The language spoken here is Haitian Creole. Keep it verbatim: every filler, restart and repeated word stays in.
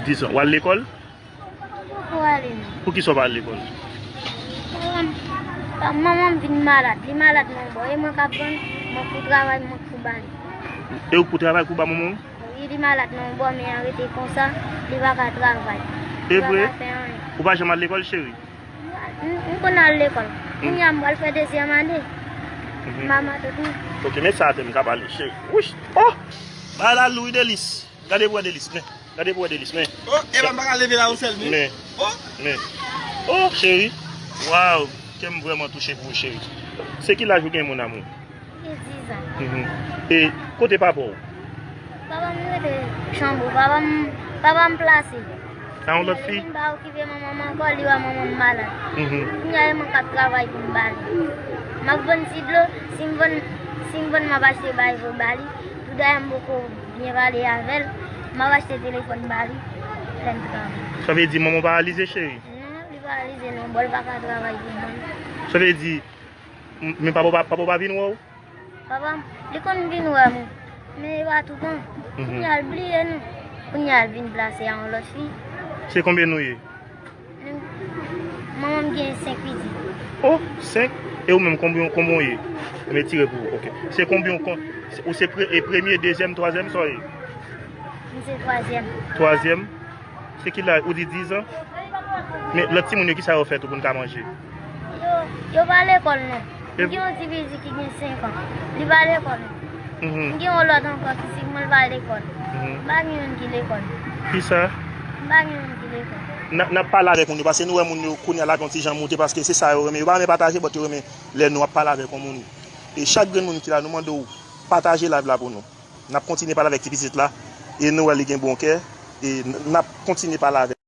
Dis an, w al lekòl? Pou ale non. Poukisa w pa al lekòl? Manman m, manman m vin malad. Li malad nan yon bò. E mwen k ap vann, mwen k pou travay, mwen k pou ba li. E ou k pou travay pou ba manman w? Wi, li malad nan yon bò, men an rete konsa, li pa ka travay. E vre? Li pa ka fè anyen. Ou pa janm al lekòl, cheri? M, m konn al lekòl. Kounye a m pral fè dezyèm ane. Mama tout mwen. Ok, men sa atè m ka pale, cheri. Wouch! Oh! Bagay la lou wi, Delis. Gade pou wè Delis, men. Gade pou wè Delis, men. Oh, Evan pa ka leve la yon sèl men. Men. Oh! Men. Oh, cheri. Waw! Kè m vrèman touche pou ou, cheri. Se ki laj ou gen, mon amour? Gen diz an. Mhm. E kote papa w? Papa m rete Chanbo. Papa m, papa m plase. A yon lòt fi? Li vin pa okipe manman m ankò, li wè manman m malad. Mhm. Kounye a, e mwen k ap travay pou m ba li. M ap vann ti dlo, si m vann, si m vann, m ap achte bagay pou ba li. Pou dayè m poko byen pale avè l, m ap achte telefòn ba li, lè m travay. Sa vle di manman w paralize, cheri? Non, li paralize non, bon, l pa ka travay pou mwen. Sa vle di, m, men papa w pa, papa w pa vin wè w? Papa m, li konn vin wè m, men e pa toutan. Mhm. Kounye a l bliye nou. Kounye a l vin plase a yon lòt fi. Se konbyen nou ye? Nou, manman m gen senk pitit. Oh, senk? E ou menm, konbyen, konbyen w ye? M retire pou ou, ok. Se konbyen w kon-, se, ou se pre-, e premye, dezyèm, twazyèm, sa w ye? M se twazyèm. Twazyèm? Se ki laj? Ou di diz an? Men lòt timoun yo, kisa yo fè tou pou n ka manje? Yo, yo pa lekòl non. M gen yon ti pitit ki gen senk an. Li pa lekòl non. Mhm. M gen yon lòt ankò, fizikman, li pa lekòl. Mhm. M pa gen youn ki lekòl. Kisa? M pa gen youn ki lekòl. N ap, n ap pale avèk moun yo, paske nou wè moun yo kounye a la gen yon ti jan moute, paske se sa yo renmen. Yo pa renmen pataje, but yo renmen lè nou ap pale avèk yon moun. E chak grenn moun ki la, nou mande w pataje live la pou nou. N ap kontinye pale avèk ti pitit la, e nou wè li gen bon kè, e n, n ap kontinye pale avè l.